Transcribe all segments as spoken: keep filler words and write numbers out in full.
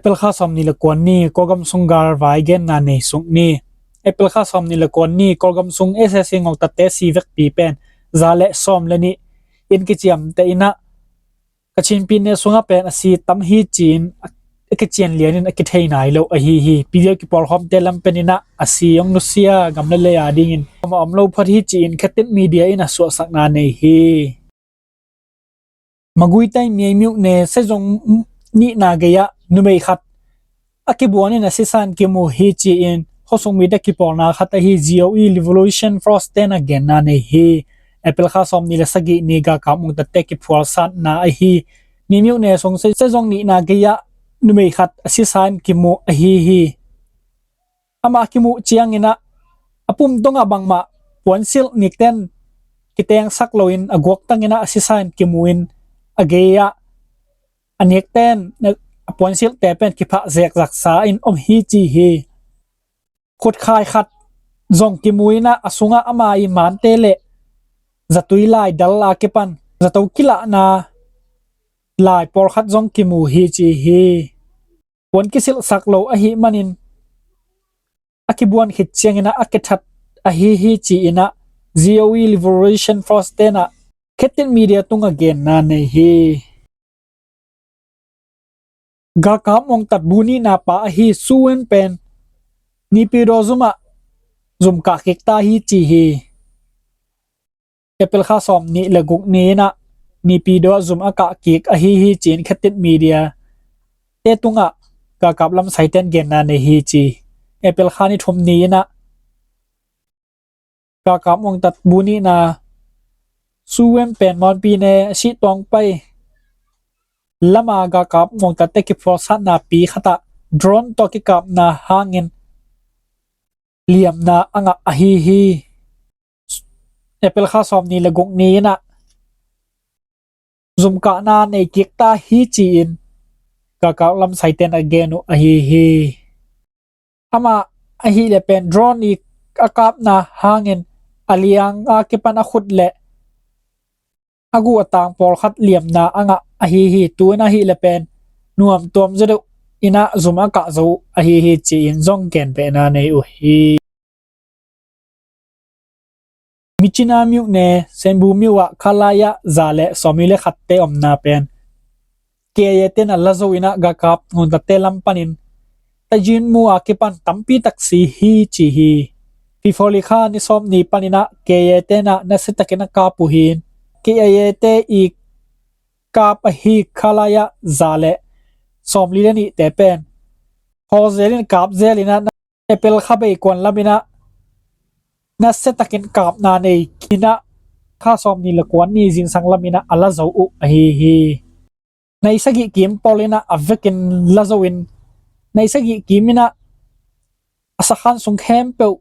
April kha sawm nih le kua ni Kawlgam sung galvai genna nei suk ni. April kha sawm nih le kua ni Kawlgam sung S A C ngongtatte si vekpi pen za le sawm le nih in kiciamteh in ah Kachin pyine sungah pen a si tam hi ci-in a kician lianin a kithei nai lo ahi hi. Video kipawlkhawmte lam pen in ah a si hong nusia gam le lei a dingin a om lo phot hi ci-in Khetit Media in a suahsakna nei hi. Maguitai Miai myone Sezong nihna gei-ah numei khat a kibuanin a sisan kimu hi ci-in khuasung mite kipawlna khat ahi G O E Liberation Force ten a genna nei hi. April kha sawm nih le sagih ni galkap ngongtatte kiphualsatna ahi Miai myone sung Sezong nihna gei-ah numei khat a sisan kimu ahi hi. Amah a kimuh ciangin ah a pum tungah bangmah puansilh nikten kitengsak loin a guaktangin ah a sisan kimu in a gei-ah a nikten a puansilhte pen kiphah zekzaksa in om hi ci hi. Khutkhai khat zong kimu in ah a sungah ama i mante le zatui lai dal a kipan zato kilahna lai pawlkhat zong kimu hi ci hi. Puan kisilhsak lo ahi manin a kibuan khit ciangin ah a kithat ahi hi ci-in ah G O E Liberation Force ten ah Khetit Media tungah genna nei hi. Galkap ngongtat bu nihna pa ahi Suwen pen Naypyidaw zum ah zum kah kik ta hi ci hi. April kha sawm nih le guk ni in ah Naypyidaw ah zum a kah kik ahi hi ci-in Khetit Media te tungah galkap lamsaite'n genna nei hi ci. April kha ni thum ni in ah galkap ngongtat bu nihna Suwen pen Mon pyine a sih tuang pai lama galkap ngongtatte kiphualsatna pi khatah drone tawh kikapna hangin liamna a ngah ahi hi. April kha sawm nih le guk ni in ah zum kahna nei kik ta hi ci-in galkap lamsaite'n a gen uh ahi hi. Amah ahih leh pen drone i a kapna hangin a liang a kipan a khut le a guh a tang pawlkhat liamna a ngah ahi hi. Tu-in ahih leh pen nuamtuam zaw deuh in ah zum a kah zo uh ahi hi ci-in zong genbehna nei uh hi. Myitkyina myone Senbwu myo ah khalaya za le sawmli le khatte omna pen K I A te'n a la zo in ah galkap ngongtatte lam panin Tayin mu a kipan tampi tak si hi ci hi. February kha ni sawm ni panin ah K I A te'n ah nasiatakin a kap uh hi. K I A te i kap ahi khalaya za le sawmli le nihte pen hawzel in kap zel in ah April kha bei kuan lam in ah nasiatakin kapna nei in ah kha sawm nih le kua ni zingsang lam in ah a la zo uh ahi hi. Nai sagih kim pawl in ah a vekin la zo in nai sagih kim in ah a sakhan sung khempeuh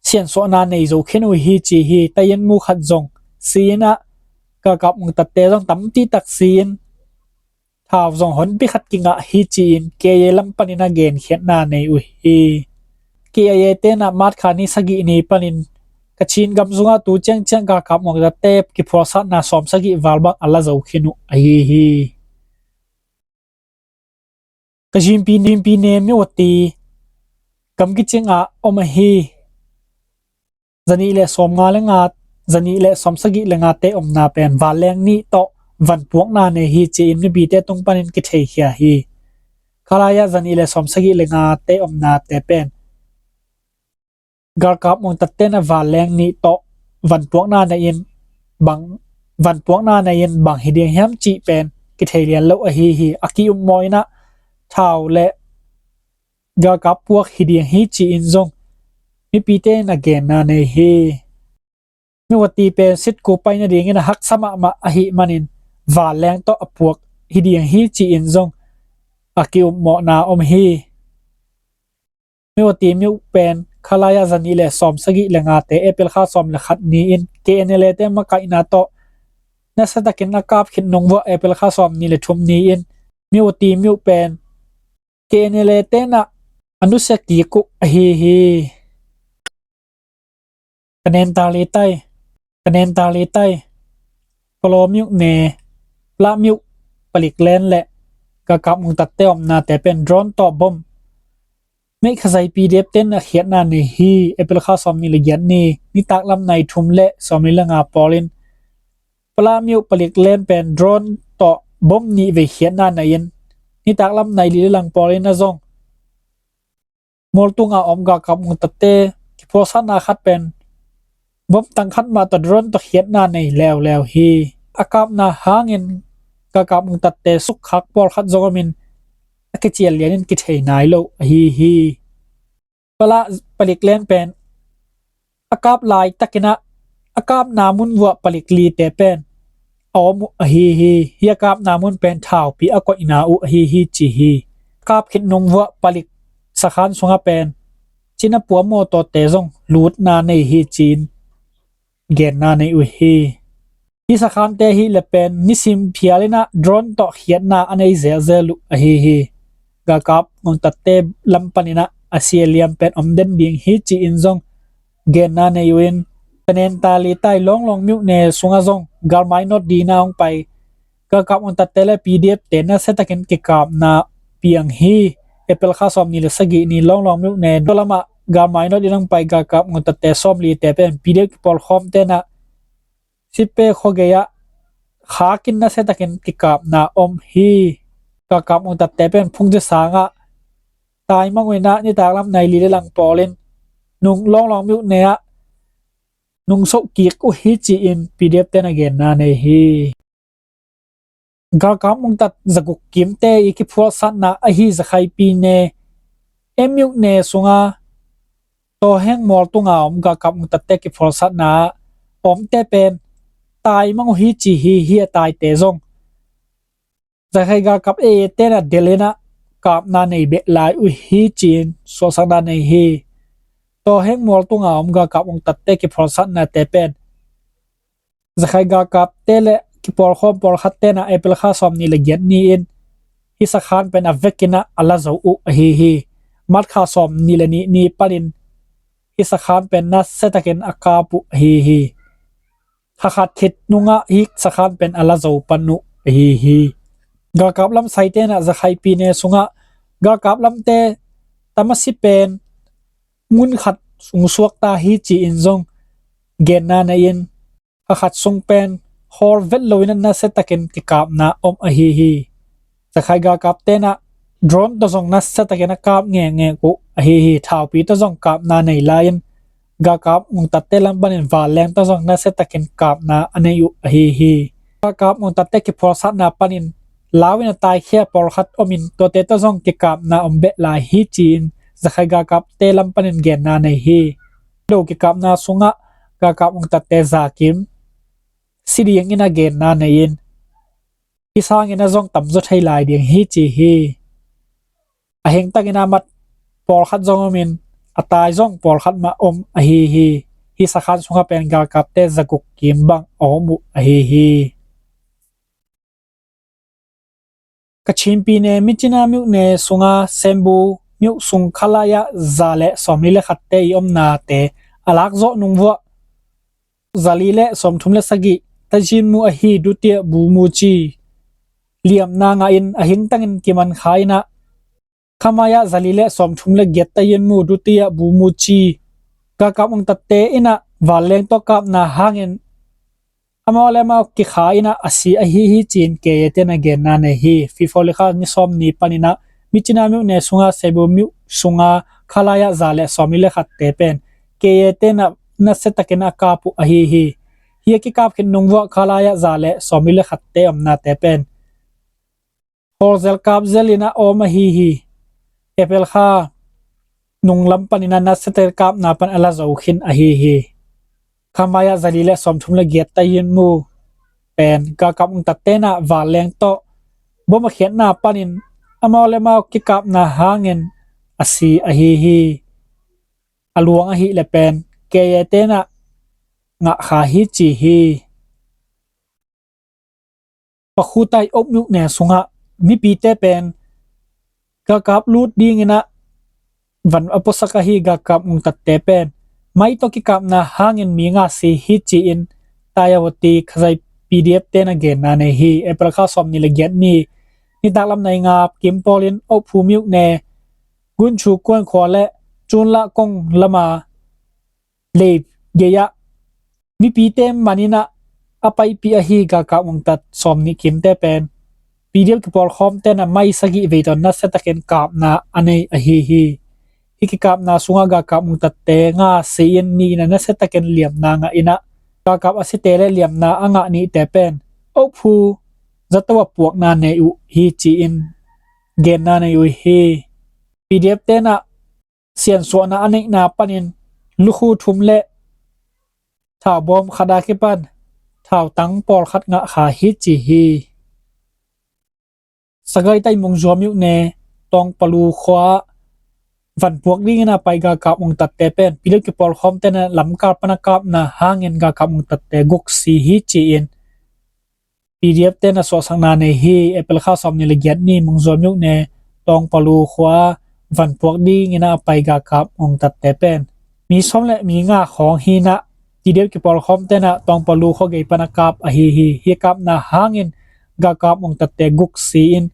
siansuahna nei zo khin uh hi ci hi. Tayin mu khat zong si in ah galkap ngongtatte zong tampi tak si in thau zong honpi khat kingah hi ci-in K I A lam panin a genkhiatna nei uh hi. K I A te'n ah March kha ni sagih ni panin Kachin gam sungah tu ciangciang galkap ngongtatte kiphualsatna sawm sagih val bang a la zo khin uh ahi hi. Kachin pyine Myawaddy gam kicing ah om ahi zanih le sawm nga le nga, zanih le sawm sagih le ngate omna pen vanleng nih tawh vanpuakna nei hi ci-in mipite tung panin kitheikhia hi. Khalaya zanih le sawm sagih le ngate omnate pen galkap ngongtatte'n a vanleng nih tawh vanpuakna nei in bang vanpuakna nei in bang hi ding hiam cih pen kithei lian lo ahi hi. A ki-upmawh in ah thau le galkap puak hi ding hi ci-in zong mipite'n a genna nei hi. Myawaddy pen sitku pai nadingin a haksa mahmah ahih manin vanleng tawh a puak hi ding hi ci-in zong a ki-upmawhna om hi. Myawaddy myo pen khalaya zanih le sawm sagih le ngate April kha sawm le khat ni-in K N L A te makaihna tawh nasiatakin a kap khit nung vuah April kha sawm nih le thum ni-in Myawaddy myo pen K N L A te'n ah a nusia kik uh ahi hi. Ka nen ta li tai, ka nen ta li tai. Palaw myone, Plah myo, Palik len le Galkap ngongtatte omnate pen drone tawh bom meih khazai P D F ten a khiatna nei hi. April kha sawmnih le giat ni, nitak lam nai thum le sawmli le nga pawlin Palamute palik len pen drone tawh bom nih vei khiatna nei in, nitak lam nai li le lang pawlin a zong mualtunga om galkap ngongtatte kiphualsatna khat pen bom tang khat mah tawh drone tawh khiatna nei leuleu hi. A kapna hangin galkap ngongtatte sukkhak pawlkhat zong omin a kicial lianin kithei nai lo ahi hi. Pala palik len pen a kap laitakinah a kapna mun vuah palik lite pen a om uh ahi hi. Hi a kapna mun pen thaupi a koihna uh ahi hi ci hi. Kap khit nung vuah palik sakhan sungah pen cina puam mawtawte zong lutna nei hi ci-in genna nei uh hi. Hi sakhante hi le pen nisim phial inah drone tawh khiatna a nei zelzel uh ahi hi. Galkap ngongtatte lam paninah a sia liam pen om den ding hi ci-in zong genna nei uh in, Tanentali tai Lawnglawng myone sungah zong galmai nawt dina hong pai galkap ngongtatte le P D F te nasiatakin kikapna piang hi. April kha sawmnih le sagih ni Lawnglawng myone lamah galmai nawt dina hong pai galkap ngongtatte sawmlite pen P D F kipawlkhawm tenah Sipe khuagei ah khakin nasiatakin kikapna om hi. Galkap ngongtatte pen phungzi sangah taimang uh inah nitak lam nai li le lang pawlin nung Lawnglawng myone ah nung soh kik uh hi ci-in P D F ten a genna nei hi. Galkap ngongtat zaguk kimte i kiphualsatna ahi Zakhaipine M myone sunga Tawheng mualtunga om galkap ngongtatte kiphualsatna a omte pen taimang uh hi ci hi. Hi a taite zong Zakhai galkap A A tenah delh inah kapna nei beh lai uh hi ci-in suahsakna nei hi. Tawheng mualtunga om galkap ngongtatte kiphualsatnate pen Zakhai galkapte le kipawlkhawm pawlkhat tenah April kha sawmnih le giat ni-in hi sakhan pen a vekinah a la zo uh ahi hi. March kha sawmnih le nih ni panin hi sakhan pen nasiatakin a kap uh ahi hi. Kha khat khit nungah hi sakhan pen a la zo pan uh ahi hi. Galkap lam saite inah Zakhaipine sungah galkap lamte tamasi pen mun khat sung suakta hi ci-in zong genna nei in, kha khat sung pen hawl vet loin a nasiatakin kikapna om ahi hi. Zakhai galkap tenah drone tawh zong nasiatakin a kap ngekngek uh ahi hi. Thaupi tawh zong kapna nei lai-in galkap ngongtatte lam panin vanleng tawh zong nasiatakin kapna a nei uh ahi hi. Galkap ngongtatte kiphualsatna panin lau in a taikhia pawlkhat omin tuate tawh zong kikapna om beh lai hi ci-in Zakhai galkapte lam panin genna nei hi. Do kikapna sungah galkap ngongtatte zakim si dingin a genna nei in, hi sangin a zong tamzaw thei lai ding hi ci hi. A hingtakin a mat pawlkhat zong omin a tai zong pawlkhat mah om ahi hi. Hi sakhan sungah pen galkapte zaguk kim bang a om uh ahi hi. Kachinpine Michina myone sunga Senbu myo sung khalai ah za le sawmli le khatte i omnate a lakzawh nung vuah zali le sawmthum le sagih Tajinmu ahi Dutiya Bumuci liamna ngahin a hingtangin kiman kha inah khamai ah zali le sawmthum le giat Tajinmu Dutiya Bumuci galkap ngongtatte inah vanleng tawh kapna hangin amau le amau kikha inah a si ahi hi ci-in K A A ten a genna nei hi. Fifo likha ni sawmni paninah Michina myone sunga Senbu myo sunga khalai ah za le sawmli le khatte pen K A A tenah nasiatakin a kap uh ahi hi. Hi a kikap khit nung vuah khalai ah za le sawmli le khatte omnate pen hawlzel kapzel inah a om ahi hi. April kha nung lam paninah nasiatakin kapna pan a la zo khin ahi hi. Khamai ah zali le sawmthum le giat Tajinmu pen galkap ngongtatte inah vanleng tawh bom a khiatna panin amau le amau kikapna hangin a si ahi hi. A luang ahih le pen K A A tenah ngah kha hi ci hi. Pakhutai Ok myone sungah mipite pen galkap lut dinginah van a puasak ahi galkap ngongtatte pen mai tawh kikapna hangin mi nga si hi ci-in Tayawati khazai P D F ten a genna nei hi. April kha sawmni le giat ni nitak lam nai nga kim pawlin Okphu myone Gunchu kuan khua le Cunlah kong lama lei gei-ah mipite maninah a paipih ahi galkap ngongtat sawm nih kimte pen P D F kipawlkhawmte na mai sagih vei tawh nasiatakin kapna a nei ahi hi. Hih kikapna sungah galkap ngongtatte nga si-in nihna nasiatakin liamna ngah inah galkap a site le liamna a ngah nihte pen Okphu zato a puakna nei uh hi ci-in genna nei uh hi. P D F tenah siansuahna a neihna panin lukhu thum le thaubawm khata kipan thautang pawlkhat ngah kha hi ci hi. Sagaing tai Mungzuam myone Tawngpalu khua vanpuak dingin a pai galkap ngongtatte pen P D F kipawlkhawmte na lamkal pana kapna hangin galkap ngongtatte guk si hi ci-in P D F te na suahsakna nei hi. April kha sawm nih le giat ni Mungzuam myone Tawngpalu khua vanpuak dingin a pai galkap ngongtatte pen mi sawm le mi nga khawng hinah P D F kipawlkhawmte na Tawngpalu khua gei pana kap ahi hi. Hih kapna hangin galkap ngongtatte guk si-in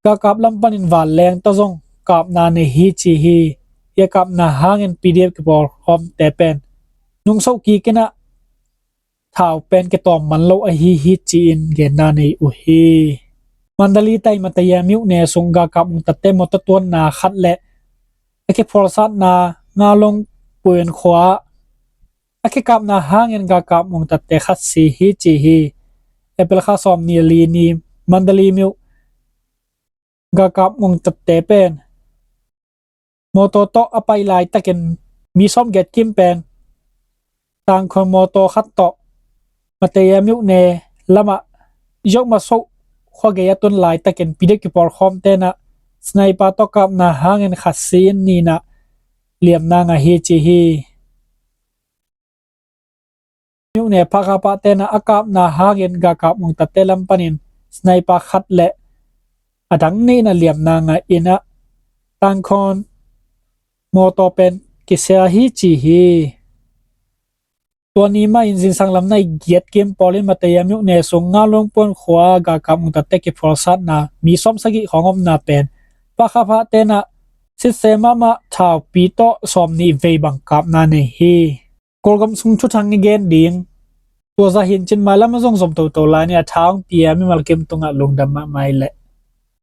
galkap lam panin vanleng tawh zong kapna nei hi ci hi. Hih kapna hangin P D F kipawlkhawmte pen nungsoh kikinah thau pen kitawm man lo ahi hi ci-in genna nei uh hi. Mandalay tai Mataya myone sung galkap ngongtatte mawtaw tuanna khat le a kiphualsatna Ngalong Puin khua a kikapna hangin galkap ngongtatte khat si hi ci hi. April kha sawm nih li ni Mandalay myo galkap ngongtatte pen mawtaw tawh a pai laitakin mi sawm giat kim pen tangkhon mawtaw khat tawh Mataya myone lamah Yokmasoh khua gei a tun laitakin P D F kipawlkhawmte na sniper tawh kapna hangin khat si-in nihna liamna ngah hi ci hi. Myone Phakha Phah tena a kapna hangin galkap ngongtatte lam panin sniper khat le a dang nihna liamna ngah inah tangkhon mawtaw pen kisia hi ci hi. Tua ni mahin zingsang lam nai giat kim pawlin Mataya myone sung Ngalong Puan khua galkap ngongtatte kiphualsatna mi sawm sagih khawng omna pen Phakha Phah tena sitse mahmah thaupi tawh sawm nih vei bang kapna nei hi. Kawlgam sung thuthang i gen ding. Tua zah hi-in cin mailam a zong zom toto lai ni a, tha hong pia mimal kim tungah lungdam mahmah i leh